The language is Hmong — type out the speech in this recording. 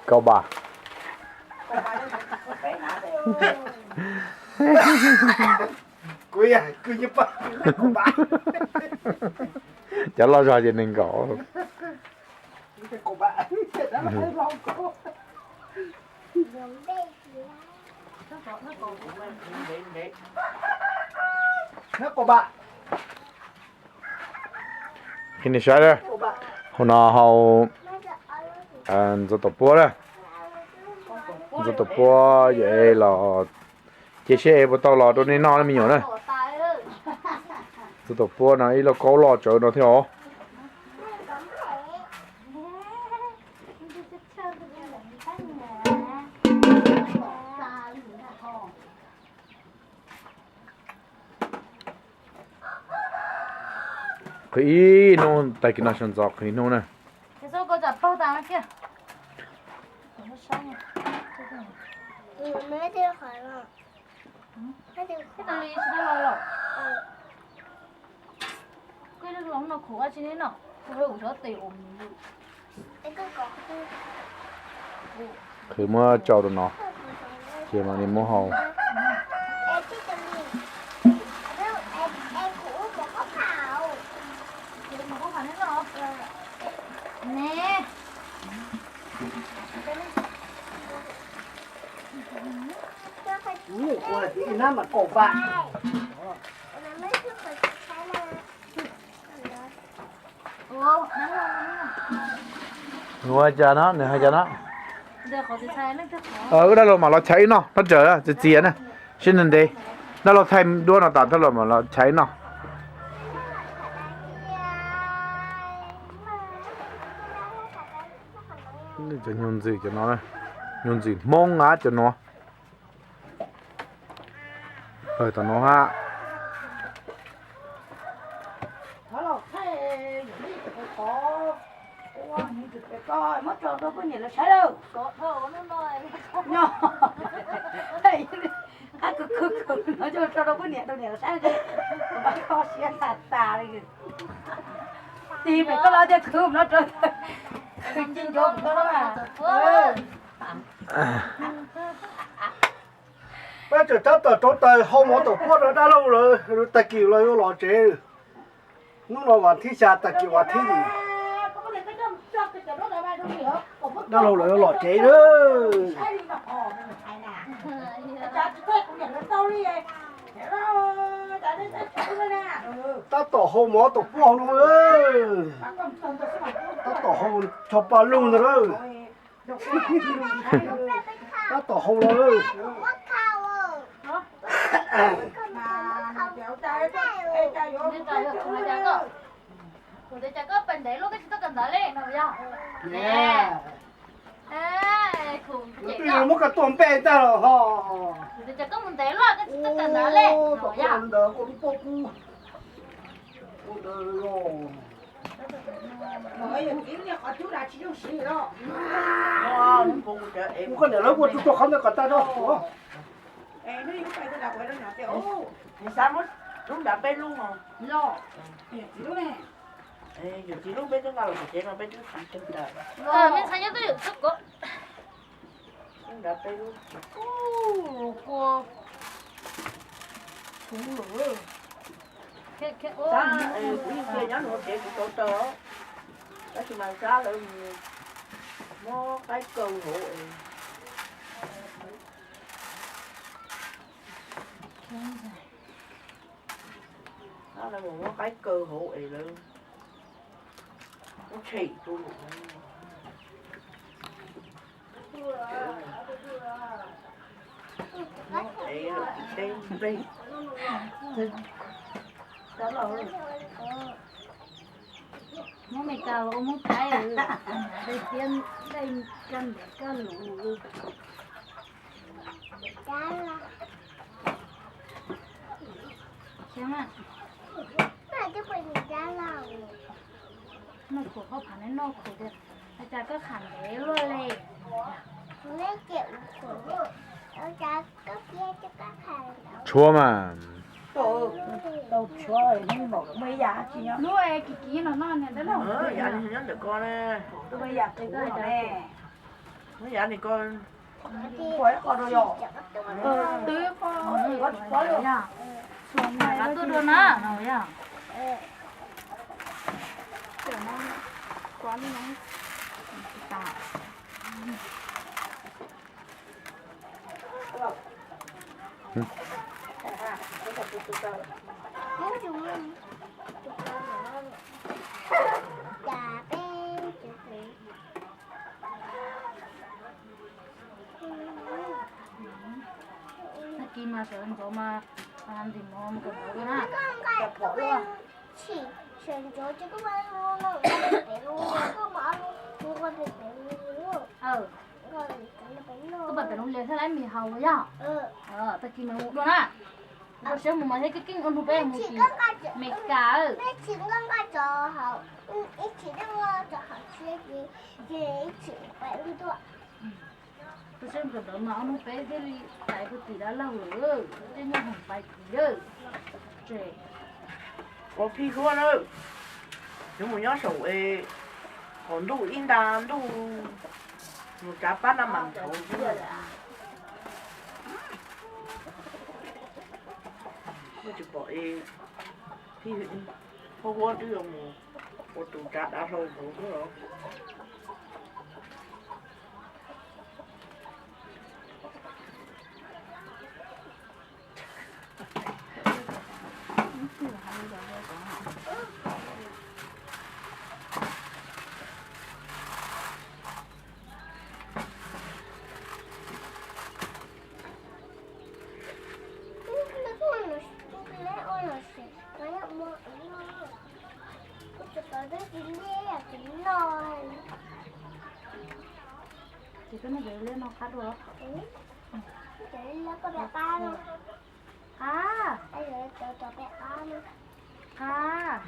Kaum bam. Cov loj zog ces nees nkaum. Qhia nej saib, hauv no hau ntxuav taum puab na. Ntxuav taum puab yog es los cia seb es puas tau los rau nej noj na me nyuam na. Ntxuav taum puab no ib lauj kaub loj tsawv no thiab os. Qhwv ib hnub, tag kis no sawv ntxov qhwv ib hnub na. Qhwv muab tsau rau no, ces mam li muab hau. Ua cas no, nws hais cas no? Wb dab laug mam los chaiv wb noj, noj tsaws txias txias na, sib ntev ntev. Dab laug thaij duab no tas dab laug mam los chaiv wb noj. Cov nyuag ntxwm cov no, nyuag ntxwm Hmoob a cov no. Pawg tom no hab. Qab kws khwv khwv no coj tso rau poj niam rau niam los saib, pab koj siab tas tas li. Tig pem koj los tias khwv no rau, khwv ci ncuav koj. Peb tseem tab tom rauv taws hau mov tom puab rau dab laug lawm, tag kis los yuav los tsev. Hnub no vas thib xya tag kis vas thib yim, dab laug lawv yuav los tsev lawm. Tab tom hau mov tom puab no, tab tom hau tsho pa lug ntag lawm. Tab tom hau los lawm. Kuv tias cas koj pais ntev luaj koj tsis tuaj kawm ntawv li no yog? Kuv twb yuav muab koj tua npe ntag los ho. Kuv tias cas koj mus ntev luaj koj tsis tuaj kawm ntawv li no yog? Ntawd koj lub pob kub. Koj niam lawv ua tug rau qhov ntawd kom tag rau. Nws xav muab lub nrad peb lub mog. Yawm txiv lub peb twb nqa los tom tsev no peb twb siv kawg tas. Me ntxhais nyob twj ywm txhob kov. Lub nrad peb lub. Kuv ib txhia nyob nws ua kev kuv rauv taws, tab sis mas Xab lawv muab qaib kaw hauv es, Xab lawv mus muab qaib kaw hauv es lawv muab tshem tu lawm. Muab Mes Kas los ua Hmoob Thaib, dej tiab dej kaj ntiav kaj lus. Noj khuam, koj phav neb noj khuam tias, ua cas koj kham ntev luaj li? Tshuab mas. Lub es kiv kiv no noj niam tab laj. Yav li nyob ntawm ko ne. Muab yav li ko, ua ib qho rau yom. Twb qho, yog, tuaj dua na no yog. Tag kis mas sawv ntxov mas ntim mov mus kawm ntawv na. Pom ua. Koj pam pem lub lias thiab lab mis haus yog. Tag kis mas mus dua na. Koj siab mus mas thiab keej keej ua nug peb mus tim Meskas. Koj siab mus kawm ntawv mas ob hnub peb thiaj li pais puag tim dab laug lawm, tej nyuag hoom pais tim lawm. Ces ua phij huab na, yuav mus nyob saum es qhov ntuj ib nta ntuj mus tsav pab na mas nthav. Tsis pom es phij huab huab twb yuav mus ua tus tsav dav hlau nthav xwb los. Ces koj muab cov liab no qab dua. Qab. Qab.